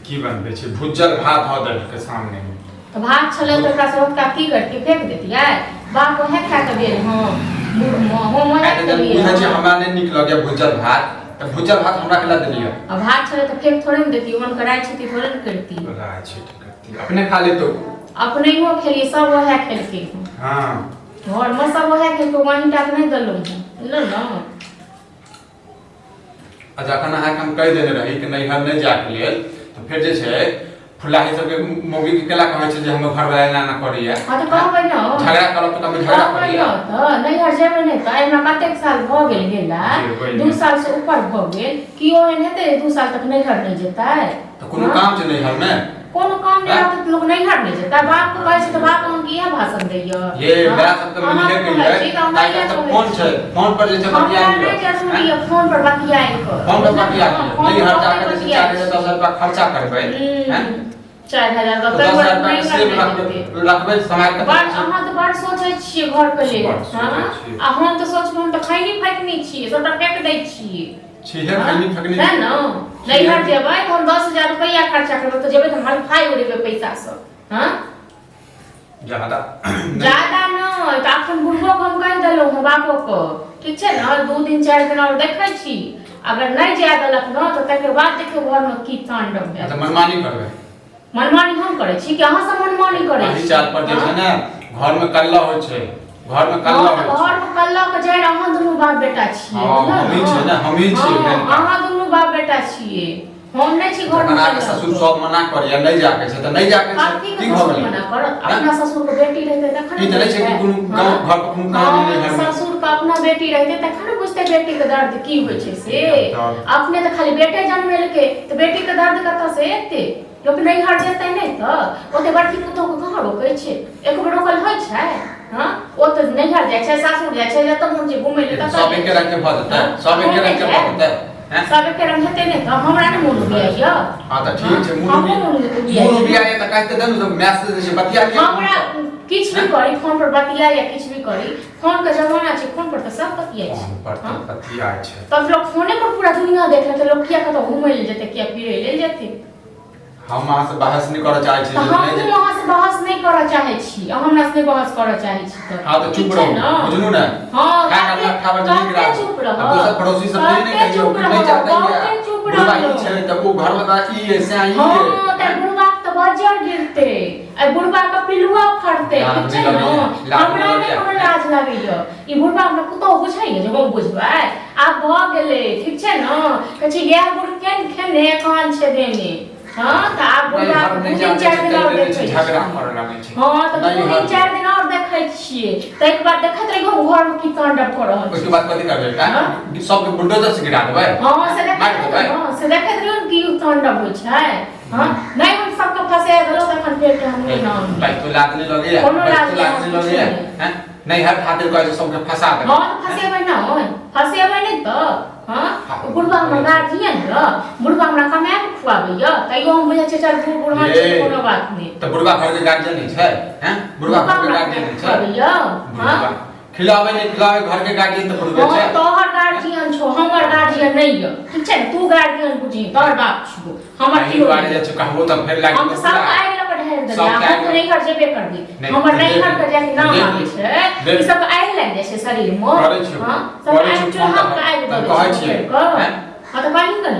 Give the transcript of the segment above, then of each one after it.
की बनबै छै भुज्जल भात धऽ देलकै सामने मे। तऽ भात छलै तऽ ओकरा से ओतका की करतियै फेंक देतियै बाप ओहे खा कऽ गेल हँ बूढ़मे हम ओहे आइ तऽ खेलियै बुझै छियै हँ। हमरा नहि नीक लगैया भुज्जल भात तऽ भुज्जल भात हमरा केला देलियै आ भात छलै तऽ फेंक थोड़े ने देतियै ओहन कराइ छिती थोड़े ने करतियै राय छै तऽ करती अपने खा लेतो अपनहियो खेलियै सब ओहे खेलकै हँ हँ घरमे सब ओहे खेलकै वहीं टाके नहि देलहुँ हँ बुझलहुँ ने आ जखन अहाँके हम कहि देने रही कि नैहर नहि जायके लेल तऽ फेर जे छै फुलाही सबके मौगी के केला कहै छै जे हमर घरवाला एना एना करैया हँ तऽ कहबै ने झगड़ा करब तऽ कहबै झगड़ा कहबै करैया ने तऽ नैहर जेबै नहि तऽ एहिमे कतेक साल भऽ गेल गेला जेबै दू नहि। साल से ऊपर भऽ गेल केओ एहन हेतै जे 2 साल तक नैहर नहि जेतै तऽ कोनो हँ? काम छै नैहरमे कोनो काम नहि आँय? रहतै तऽ लोक नैहर नहि जेतै बाप के कहै छै तऽ बाप अहाँके इएह भाषण दैया ये हँ? मेरा सब तऽ अहाँ मिलिए कहै गेलै छी तऽ हमरा आइ इएह काल्हि तऽ कहै फोन छी। छै फोन पर जे छै बतिया हमरा लिअ नहि जरूरी आँय? यऽ फोन पर बतियाइ कऽ फोन पर बतिया लिअ फोन पर नैहर बहुते जाके जे छै बतियाइ 4000 10,000 रुपया खर्चा करबै छी। आँय? 4000 तऽ दऽ 10,000 रुपया के सेब रखबै रखबै सम्हारि कऽ बड़ अहाँ तऽ बड़ सोचै छियै घरके लेल बड़ सोचै हँ छियै। आ हम तऽ सोचबै हम तऽ खैनी फैकनी छियै सबटा फेक दै छियै छिहे खैनी फकनी सएह ने नैहर जेबै तऽ हम 10,000 रुपैआ खर्चा करबै तऽ जेबै तऽ हम हलफाइ उड़ेबै पैसासँ हँ ज्यादा ज्यादा नहि तऽ अखन बुढ़बोके हम कहि देलहुँ हँ बापोके ठीक छै ने 2 दिन 4 दिन आओर देखै छी अगर नहि जाय देलक ने तऽ तकर बाद देखियौ घरमे की तांडव अच्छा हैत मनमानी करबै मनमानी हम करै छी कि अहाँ सब मनमानी करै अही छी चाल पर जे छै ने घर में कल्ला होइ छै घर में कल्ला हँ, तऽ होइ छै घरमे कल्ला के जड़ि अहाँ दुनू बाप बेटा छियै हँ, बुझलहुँ हमही छियै ने, हमही छियै हँ, मेन बात। अहाँ दुनू बाप बेटा छियै हम नहि छी घरमे जखन अहाँके कल्ला ससुर के। सब मना करैया नहि जाके छै तऽ नहि जाके छै कथी की के भऽ ससुर गेलै मना करत हँ? अपना ससुर के बेटी रहतै तखन ई तऽ नहि छै कि कोनो गाँव घर पर कोनो काम नहि हँ, घरमे ससुर के अपना बेटी रहतै तखन ने बुझतै बेटी के दर्द की होइ छै से दर्द। अपने तऽ खाली बेटे जन्मेलकै तऽ बेटी के दर्द कतऽ से एतै लोक नैहर जेतै नहि तऽ ओते बड़की पुतोहके कहाँ रोकै छै एक बेर रोकल होइ छै हँ ओ तऽ नैहर जाइ छै सासुर जाइ छै जतऽ मोन छै घुमै लए ततऽ सब एके रंग के भऽ जेतै सब एके रंग के भऽ जेतै हैं? सब एके रंग हेतै नहि तऽ हमरा नहि मोन उबियाइया हँ तऽ ठीक छै मोन हमहूँ मोन उबियाइया। मोन उबियाइया तऽ कहि तऽ देलहुँ तऽ मैसेज जे छै बतिया लिअ हमरा किछु भी करी फोन पर बतिया या किछु भी करी फोन के जमाना छै फोन पर तऽ सब बतियाइ छै फोन पर तऽ हँ? बतियाइ छै तब लोग फोने पर पूरा दुनिया देख लेतै लोग किया कतौ घूमै लए जेतै किया फिरै लेल जेतै हम अहाँ से बहस नहि करऽ चाहै छी तऽ जे नहि हमहूँ अहाँ से बहस नहि करऽ चाहै छी अहाँ हमरा से नहि बहस करऽ चाहै छी तऽ हँ तऽ चुप ठीक छै रहू ने? बुझलू ने हँ खा कऽ लट्ठा पर नीक कते राखू चुप रहब आ दोसर पड़ोसी सब नहि ने कते कहियौ चुप कि नहि रहब जाते बहुते चुप बुढ़बा ई रहब छै तऽ ओ घर वाला ई है से ई हँ है तऽ बुढ़बा के तऽ बज्जर गिरतै आ बुढ़बा के पिलुआ फड़तै लाज ठीक छै नहि ने लगैया, लाज हमरा नहि नहि लगैया। कोनो लाज लागैया ई बुढ़बा हमरा पुतोहु बुझैया जे हम बुझबै आब भऽ गेलै ठीक छै ने कहै छै इएह बुढ़ केन खेने कान छै देने हँ तऽ आब बुढ़बा नैहर के नहि 2 दिन जाके 4 दिन छै आओर तै छै देखै झगड़ा छियै करऽ लागै छै हँ तऽ 2 दिन नैहर 4 दिन आओर देखै छियै ताहिके बाद देखैत रहियौ हम घरमे की तांडव कऽ रहल ओहिके छी बाद कथी करबै हँ? सबके बुलडोजर से गिरा देबै हँ से मारि देखैत देबै रहियौ हँ से देखैत रहियौ ने की तांडव होइ छै हँ नहि हम सबके फंसा देलहुँ तखन फेर के हमरे नाम पैसो लाज नहि लगैया कोनो लाज पैसो लाज नहि नहि लगैया किछु हैं नैहर खातिर कहै छै सबके फंसा देबै हँ तऽ फंसेबै ने फंसेबै नहि तऽ हँ ओ बुढ़बा हमर गार्जियन यऽ बुढ़बा हमरा कमा कऽ खुआबैया तैयो हम बुझै छियै चल बूढ़ बुढ़ान छै ये। कोनो बात नहि तऽ बुढ़बा घर के गार्जियन नहि छै हैं बुढ़बा घर के हमरा गार्जियन नहि छै खुआबैया हँ बुढ़बा खिलाबै नहि खिलाबै घर के गार्जियन तऽ बुढ़बे हँ छै तोहर गार्जियन छौ हमर गार्जियन नहि यऽ ठीक छै ने तू गार्जियन बुझी तोहर बाप छियौ हमर एहि केओ दुआरे नहि जे छै कहबो तऽ फेर लागि हम तऽ सब आगि लऽ कऽ ढारि देबै सब आ हम तऽ आगि- नैहर जेबे करबै नहि, हमर देख नैहर के जाके नाम देख आबै छै देख ई सब आगि लागि जाइ छै शरीर मे करै छियौ, हँ सब करै आगि छियौ चूल्हा फोन के आगि तऽ दऽ कहै दै छै छियै, पकड़ि कऽ हैं? हँ तऽ कही ने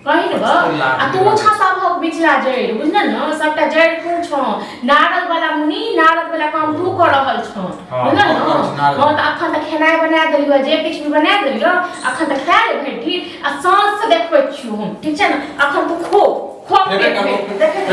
कही ने गऽ आ तू छा सबहक बिचला जड़ि बुझल ने सबटा जड़ि तू छौ नारद वाला मुनि नारद वाला काम तू कऽ रहल छौ हँ, बुझल हम ने करै छी नारद। हँ तऽ अखन तऽ खेनाइ बना देलियौ जे किछु भी बना देलियौ अखन तऽ खा ले भरि आ साँझ से देखबै छियौ हम ठीक छै ने अखन तू खो खो खेबे पेट करबो। भरि देखैत